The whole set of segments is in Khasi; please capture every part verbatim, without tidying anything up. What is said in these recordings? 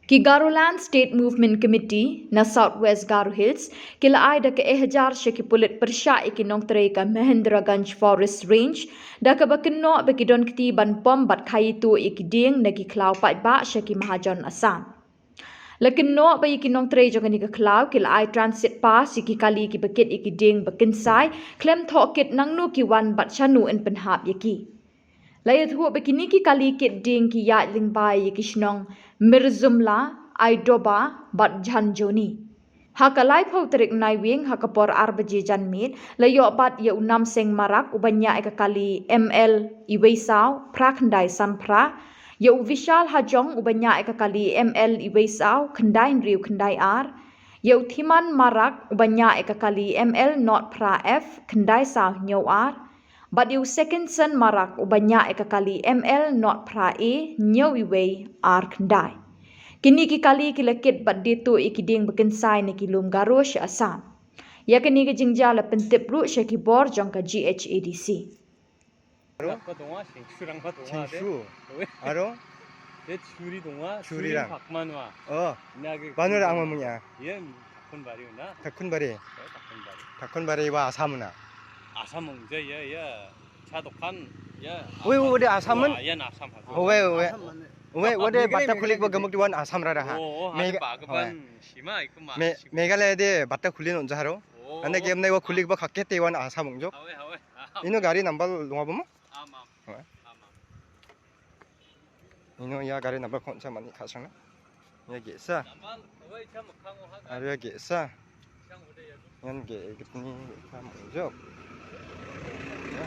Ki Garoland State Movement Committee na South West Garo Hills ki la ai da ka e hajar sha ki pulit pyrshah ïa ki nongtrei ka Mahendraganj Forest Range, da kaba kynnoh ba ki don kti ban pom bad khaïi tuh ïa ki dieng na ki khlaw paidbah sha ki mahajon Assam. La kynnoh ba ïa ki nongtrei jong kane ka khlaw ki la ai transit pass ïa ki kali kiba kit ïa ki dieng ba kynsai, khlem thoh kit nangno ki wan bad shano yn pynhap ïa ki. La ïathuh ba kine ki kali kit dieng ki ïaid lyngba ïa ki shnong Mirzumla, Aidoba bad Jhanjoni. Ha ka laiphew tarik Naiwieng ha ka por ar baje janmiet, la ïoh bat ïa u Namseng Marak uba ñiah ïa ka kali M L iwei saw phra khyndai san phra, ïa u Vishal Hajong uba ñiah ïa ka kali M L iwei saw khyndai hynriew khyndai ar, ïa u Thiman Marak uba ñiah ïa ka kali M L not phra F khyndai saw hynñiew ar, bad ïa u Sekinson Marak uba ñiah ïa ka kali M L not phra A hynñiew iwei ar khyndai. Kine ki kali ki la kit bad die tuh ïa ki dieng ba kynsai na ki lum Garo sha Assam. Ïa kane ka jingjia la pyntip ruh sha ki bor jong ka G H A D C. Chengsu. Aro? Churi dong wa, churi rang. Pakman wa. Oh. Banu ra ang mamung ya. Ye, Takhunbari na. Takhunbari. Takhunbari. Takhunbari wa Assam na. Assam mung je ya ya. Cha dokan ya. Wei, wei, de Assam man? Wa, ya na Assam ha. Wei, wei. Wei, wei, de batta khulik ba gamuk diwan Assam ra da ha. Oh, oh, Mega-, ba ka ban shima ikuma. Me-, Meghalaya de batta khuli non jaharo. Oh. Ane game nai wa khulik ba khakke te wan Assam mung jok. Hawe, hawe. Ino gari number lunga ba ma? Am, am. Hawe. Am, am. Ino ya gari number khon cha mani khasang na. Ya ge sa. Number, hawe, cha makhang ha. Aru ya ge sa. Yan ge gitni kam jok. Ya.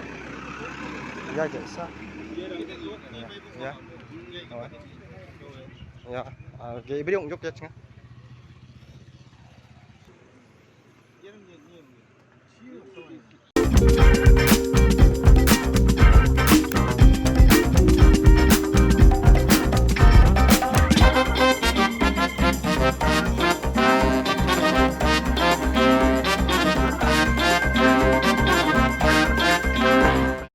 Ya ge sa. Ya. Ya. Oh. Ya. Ah, ge bri ong jok ya chinga.